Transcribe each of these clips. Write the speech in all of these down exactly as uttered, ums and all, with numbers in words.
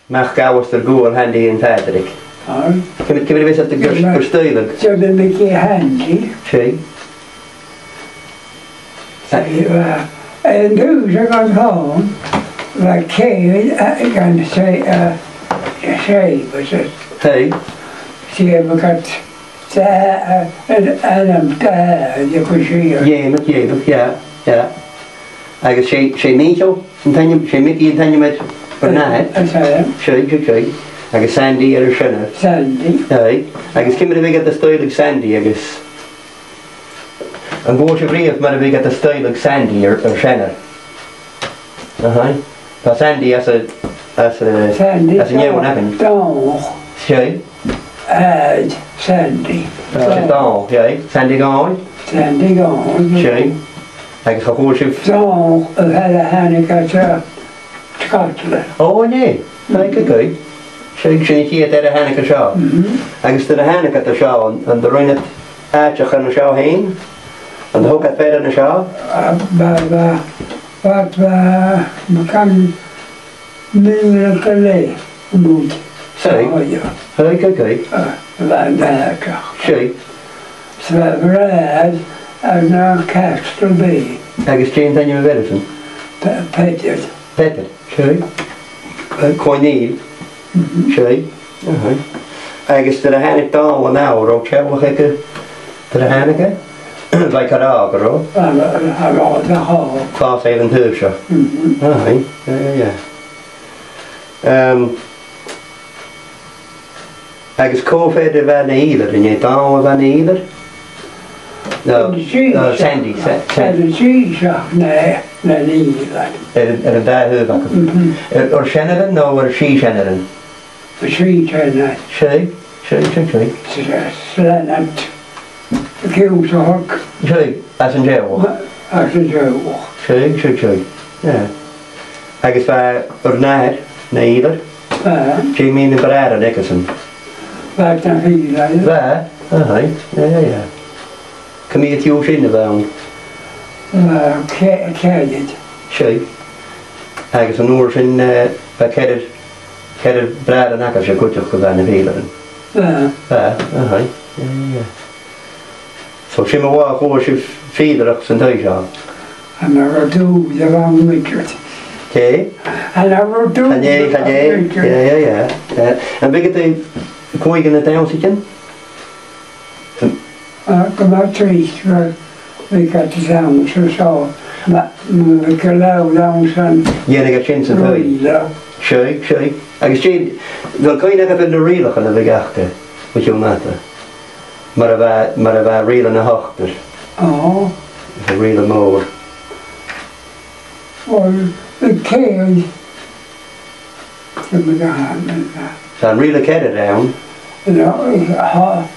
MacAlasdair Guail Handy an Phàdraig. An? Ciamar, ciamar a bhios iad gur, gur stoidhle? Seo na Mickey Handy. Seadh. Seadh, uh, an dùil a bh' ann, bha cèill, uh, gan sé, uh, sé, was it? Hey. Sé, bha cat, uh, an, an, um, uh, you could see her. Yeah, yeah, yeah, yeah. Agus sé, sé Micheal an t-ainm, sé Mickey an t-ainm air ur n-athair. That's it. Seadh, seadh, seadh. Agus Sandy air ur seanair. Sandy. Aye. Agus ciamar a bhiodh iad a' stoidhle aig Sandy agus, an cuala sibh riamh mar a bhiodh iad a' stoidhle aig Sandy ur, ur seanair? Aha. Tha Sandy às a, às a, Sandy às an Dòmhnach. Dòmhnach againn. Seadh. Aye, Sandy. Tha sibh Dòmhnach, aye. Sandy Dhòmhnaill. Sandy Dhòmhnaill. Seadh. Agus cha chuala sibh. Dòmhnach a bha air a thàinig às a Scotland. Ò, an e? Right, okay. Seadh, sin a' chiad fhear a thàinig an seo. Mhm. Agus nuair a thàinig iad an seo, an, an do rinn iad àiteachan an seo fhèin? An do thog iad fearann an seo? Ah, bha, bha, bha, bha, bha, bha, mìle gu leth a-muigh. Seadh. Ò, yeah. Right, okay. Ah, bha an dà àite. Seadh. 'S bha a bhràthair ann an Caisteal Beithe. Agus dè an t-ainm a bh' air-san? Pe-, Peadar. Peadar, seadh. Eh, Còigneil. Mhm. Seadh. Aha. Agus nuair a thàinig Dòmhnall an-àird, an robh teaghlach aige nuair a thàinig e? Bha e car òg, an robh? An, an, an robh, an robh. Fàs air an taobh seo. Mhm. Aye, yeah, yeah, yeah. Ehm, agus cò am fear a bha na fhìdhlear, an e Dòmhnall a bha na fhìdhlear? No, Sandy, no, Sa-, Sa-, Sandy. Sandy, seadh, na, na fhìdhlear. Air, air an dà thaobh aca. Mhm. Air, ur seanairean no ur sìth-sheanairean? Ur sìth-sheanairean. Seadh, seadh, seadh, seadh. S-, s-, Slàinte. Ciùsachadh. Seadh, às an teaghlach. Ma-, às an teaghlach. Seadh, seadh, seadh. Yeah. Agus bha ur n-athair na fhìdhlear? Bha. Dè mu na bràithrean aigesan? Bha na fìdhlear. Bha? Aha, yeah, yeah, yeah. Cia mheud dhiubh sin a bh' ann? Bha ce-, ceithir. Seadh. Agus an uair sin, eh, bha ceithir, ceithir bràithrean agaibhse cuideachd a bha na fìdhlearan? Bha. Bha, aha, yeah, yeah. So, sin mar a chuala sibh fìdhlearachd san taigh seo? An robh dùil a bh' ann, Richard? Cè? An robh dùil a bh' ann, Richard? Chan e, chan e. Yeah, yeah, yeah, yeah. Am biodh iad a' cluich na dannsaichean? Ah, gu math tric, bha, bha iad a' dannsa seo. Ma, ma, bha gu leòr dannsa. Dhèanadh iad sin san taigh? Rìle. Seadh, seadh. Agus dè, a bheil cuimhne agaibh air na rìltean a bhiodh aca, mu dheidhinn a' mhadainn? Mar a bha, mar a bha Rìle na h-Ochdair. Ò. Rìle mòr. Uill, a' chiad, cò mu dheidhinn a bha? Tha an rìle ceathrar ann. No, tha,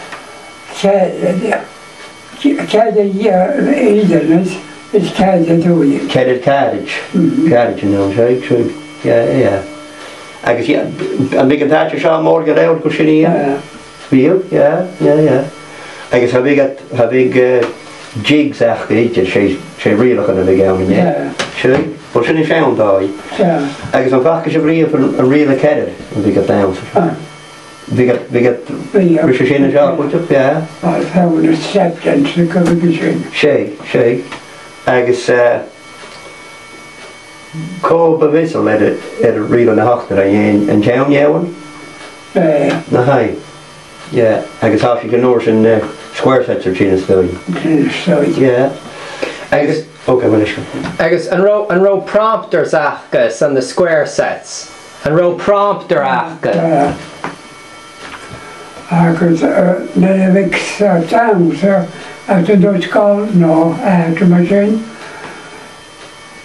ceathrar, ceathrar, yeah, idir, is, is ceathrar dùil. Ceathrar càraid. Mhm. Càraid, you know, so, so, yeah, yeah. Agus, yeah, am biodh an t-àite seo mòr gu leòr gu sin, yeah? Yeah. Bhiodh, yeah, yeah, yeah. Agus cha bhiodh, cha bhiodh, eh, jigs aca idir, 's e, 's e rìltean a bhiodh ann, an e? Yeah. Seadh. Bha sin a' seann dòigh. Yeah. Agus am faca sibh riamh an, an rìle ceathrar, am biodh iad ann? Ah. Bhiodh iad, bhiodh iad, bhiodh, ris a sin an seo, bhiodh, cuideachd, yeah. Bha feadhainn a' step dancing, gu bhith sin. 'S e, 's e. Agus, eh, cò bu mhiosail air, air Rìle na h-Ochdair, an, an t-seann fheadhainn? Eh. Na h-aon. Yeah, agus thòisich an uair sin, eh, square sets a' tighinn a-staigh. Tighinn a-staigh. Yeah. Agus, okay, well, sure. Agus an robh, an robh prompters aca son na square sets? An robh prompter aca? Eh, agus, eh, nuair a bhiodh, eh, dancer, eh, às an dùthaich sgoil, no, eh, tha mi a' smaoineachadh,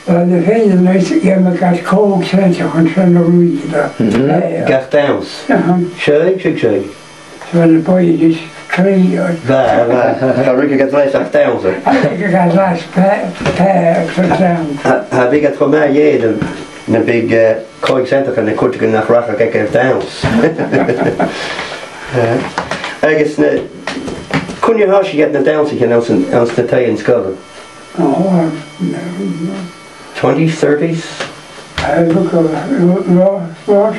Uill, na fèidh a-nis, dh'fheumadh iad còig cent a chur san a' rìle. Mhm. Eh, gach dannsa. Aha. Seadh, seadh, seadh. So na boys is trì, eh. Bha, bha. Cha ruigeadh iad leis ach dannsa. Cha ruigeadh iad leis pe-, pe-, sa dannsa. Tha, tha, bhiodh iad cho math dheth, na, na bhiodh, eh, còig cent a chur na cuideigin nach rachadh aig air dannsa. Eh, agus na, cuin a thòisich iad na dannsaichean anns an, anns na taighean-sgoile? Oh, um, twenties, thirties? I look, uh, ro-, ro-, ro-,